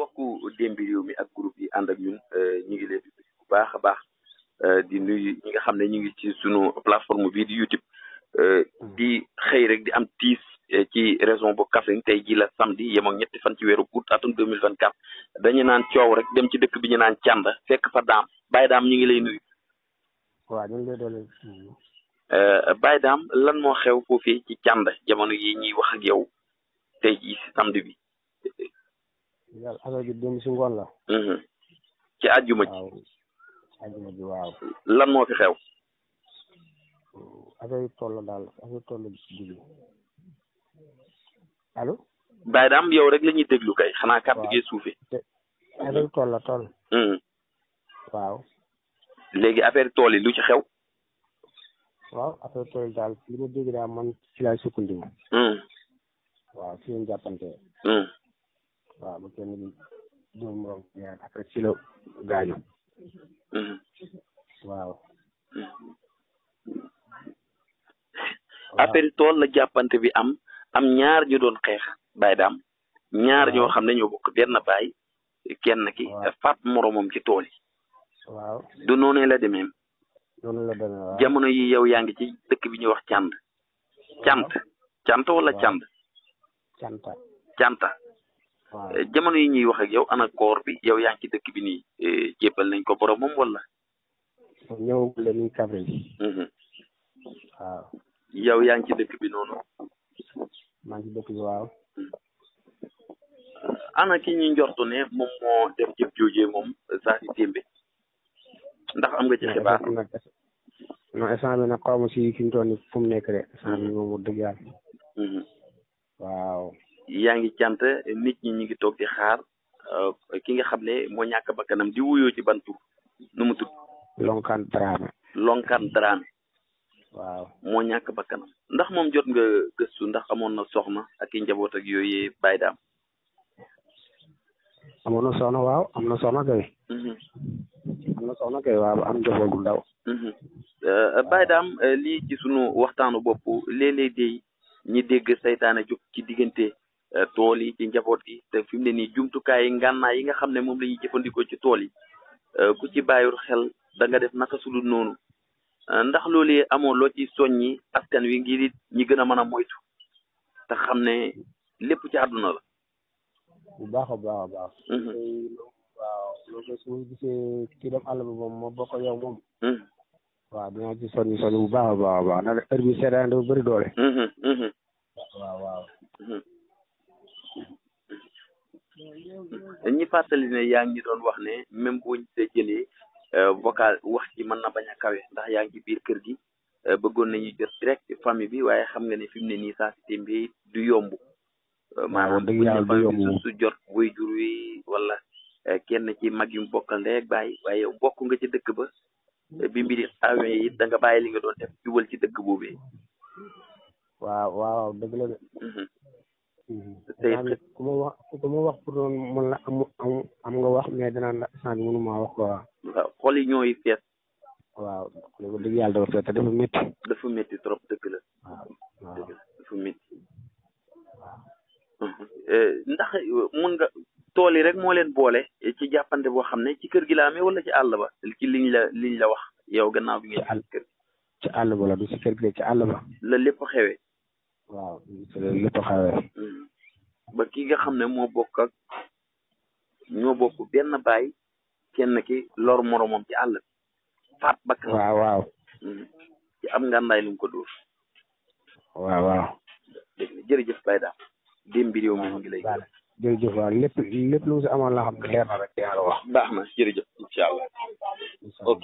mbokku Demby Réew mi ak groupe yi ànd ak ñun ñu ngi leen di nuyu bu baax a baax di nuyu ñi nga xam ne ñu ngi ci sunu plateforme bii di YouTube di xëy rek di am tiis ci région bu Kaffrine tey jii la samedi yem ak ñetti fan ci weeru août atum 2024 dañu naan coow rek dem ci dëkk bi ñu naan cànd fekk fa daam Baye Dame ñu ngi lay nuyu. waaw ñu ngi lay doon. Baye Dame lan moo xew foofii ci cànd jamono yi ñuy wax ak yow tey jii si samedi bi. yàlla affaire bi démb si ngoon la. ci àjjuma ji. waaw àjjuma ji waaw. lan moo fi xew. affaire yi toll la daal affaire yi toll ji allo. Baye Dame yow rek la ñuy déglu kay xanaa kàddu gi suufee. affaire yi toll la toll. waaw. léegi affaire tool yi lu ci xew. waaw affaire tool yi daal li ma dégg daal man ci laay sukkandiku. waaw ci lañ jàppante. waaw ba kenn bi dóor morom ñaar après ci la gaañu. waaw. affaire tool la jàppante bi am ñaar ñu doon xeex Baye Dame ñaar ñoo xam ne ñoo bokk benn baay kenn ki faat moromam ci tool yi. waaw du noonu la demee. noonu la demee waaw. jamono yi yow yaa ngi ci dëkk bi ñuy wax cànd. cant wala cànd. canta. waaw jamono yi ñuy wax ak yow ana koor bi yow yaa ngi ci dëkk bi nii jébbal nañ ko boromam wala. ñëwagul la ñuy Kaffrine. waaw. yow yaa ngi ci dëkk bi noonu. maa ngi ci dëkk bi waaw. ana ki ñu njortu ne moom moo def jëf joojee moom saa si Demby ndax am nga ci xibaar. non instant bi nag xaw ma si fi mu toll nii fu mu nekk rek instant bi moom wax dëgg yàlla. waaw. yaa ngi cant nit ñi ñu ngi toog di xaar ki nga xam ne moo ñàkk bakkanam di wuyoo ci ban tur nu mu tudd. Lonkan Dramé. waaw moo ñàkk bakkanam ndax moom jot nga gëstu ndax amoon na soxna ak i njaboot ak yooyu Baye Dame. amoon na soxna waaw am na soxna kay. am na soxna kay waaw am njaboot gu ndaw. Baye Dame lii ci sunu waxtaanu bopp léeg-léeg day ñi dégg saytaane jóg ci diggante tool yi ci njaboot gi te fi mu ne nii jumtukaay yi ngànnaay yi nga xam ne moom la ñuy jëfandikoo ci tool yi ku ci bàyyul xel da nga def naka sudul noonu ndax loolu amoo loo ci soññi askan wi ngir ñi gën a mën a moytu te xam ne lépp ci àdduna la. bu baax a baax a baax. waaw loolu su ma gisee kii dem àll ba moom moo bokk yow moom. waaw dinaa ci soññi bu baax a baax a baax ndax heure bi seetaan dafa bëri doole. waaw. ñi fàttali ne yaa ngi doon wax ne même boo ñu see jëlee vocal wax ci mën na bañ a kawe ndax yaa ngi ci biir kër gi bëggoon nañu jot direct famille bi waaye xam nga ne fi mu ne nii saa si Demby du yomb. maanaam bu ñu su jot buy jur wi wala kenn ci mag yu bokkal ndey ak baay waaye yow bokk nga ci dëkk ba bi mbiri awee it da nga bàyyi li nga doon def jubal ci dëkk boobee. waaw dëgg la de. tey ku ma wax pour doon mën la am nga wax mais danaa la sant mënu maa wax quoi. waaw xol yi ñooy fees. waaw loolu dëgg yàlla dafa fees te dafa métti. dafa métti trop dëgg la. waaw dëgg la dafa métti. ndax mun nga tool yi rek moo leen boole ci jàppante boo xam ne ci kër gi la amee wala ci àll ba ci liñ la wax yow gannaaw bi ngeen. ci àll ba la du ci kër gi ci àll ba. la lépp xewee. waaw lépp xewee. ba ki nga xam ne ñoo bokk benn baay kenn ki lor moromam ci àll bi faat bakk. waaw. ci am ngàndaay lu mu ko dóor. waaw. jërëjëf Baye Dame. Demby Réew mi ngi lay. jërëjëf waaw lépp lu mu si amoon la xam ne leer na rek yàlla wax. baax na jërëjëf incha allah. ok.